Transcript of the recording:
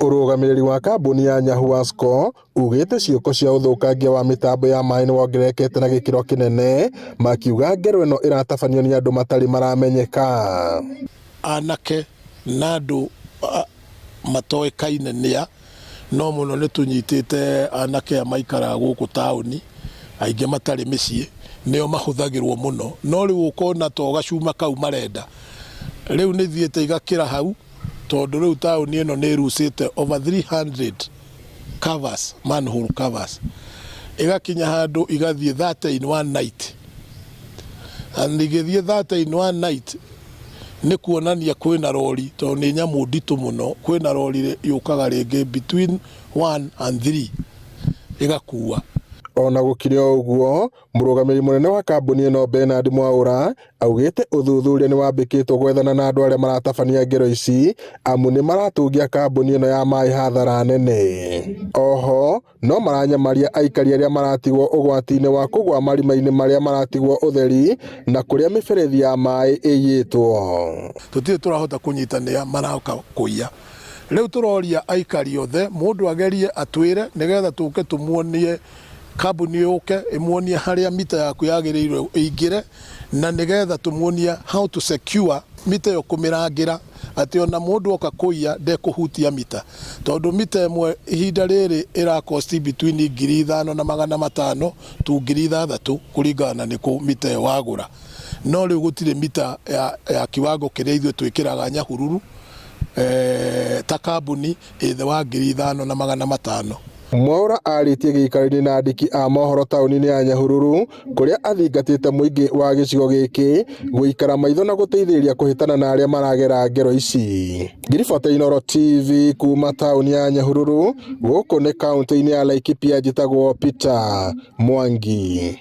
Ũrũgamĩrĩri wa kambuni ya Nyahuasco ugĩte ciĩko cia ũthũkangia wa mĩtambo ya maĩ nĩwongererekete na gĩkĩro kĩnene, makiuga ngero ĩno ĩratabanio nĩ andũ matarĩ maramenyeka. Anake na andũ matoĩkaine nĩa, no mũno nĩ tũnyitĩte anake aya maikaraga gũkũ taũni, aingĩ matarĩ mĩciĩ, nĩo mahũthagĩrwo mũno. No rĩu ũkona to gacuma kau marenda, rĩu nĩ ithiĩte igakĩra hau, tondũ rĩu taũni ĩno nĩ ĩrucĩte over 300 covers, manhole covers, ĩgakinya handũ igathiĩ 30 in one night. And igĩthiĩ 30 in one night nĩ kuonania kwĩna rori, tondũ nĩ nyamũ nditũ mũno, kwĩna rori yũkaga rĩngĩ between 1 and 3 ĩgakua. Ona gũkĩrĩ o ũguo, mũrũgamĩrĩri mũnene wa kambuni ĩno Bernard Mwaũra augĩte ũthuthuria nĩ wambĩkĩtwo gwethana na andũ arĩa maratabania ngero ici amu nĩ maratungia kambuni ĩno ya maĩ hathara nene. Oho no maranyamaria aikari arĩa maratigwo ũgwati-inĩ wa kũgwa marima-inĩ marĩa maratigwo ũtheri na kũrĩa mĩberethi ya maĩ ĩiyĩtwo. Tũtirĩ tũrahota kũnyita nĩa maroka kũiya. Rĩu tũroria aikari othe mũndũ agerie atwĩre nĩgetha tũke tũmuonie kambuni yũke ĩmuonie harĩa mita yaku yagĩrĩirwo ĩingĩre na nĩgetha tũmuonie how to secure mita ĩyo kũmĩrangĩra atĩ ona mũndũ oka kũiya ndekũhutia mita tondũ mita ĩmwe ihinda rĩrĩ ĩra cost between 5500 to 6000 kũringana na nĩkũ mita ĩyo wagũra. No rĩu gũtirĩ mita ya kiwango kĩrĩa ithuĩ twĩkĩraga Nyahururu ta kambuni ĩ thĩ wa 5500. Mwaũra arĩtie gĩikaro-inĩ na andĩki a mohoro taũni-inĩ ya Nyahururu kũrĩa athingatĩte mũingĩ wa gĩcigo gĩkĩ gũikara maitho na gũteithĩrĩria kũhĩtana na arĩa maragera ngero ici. Ngĩribota Inooro TV kuma taũni ya Nyahururu gũkũ nĩ kaũntĩ-inĩ ya Laikipia, njĩtagwo Peter Mwangi.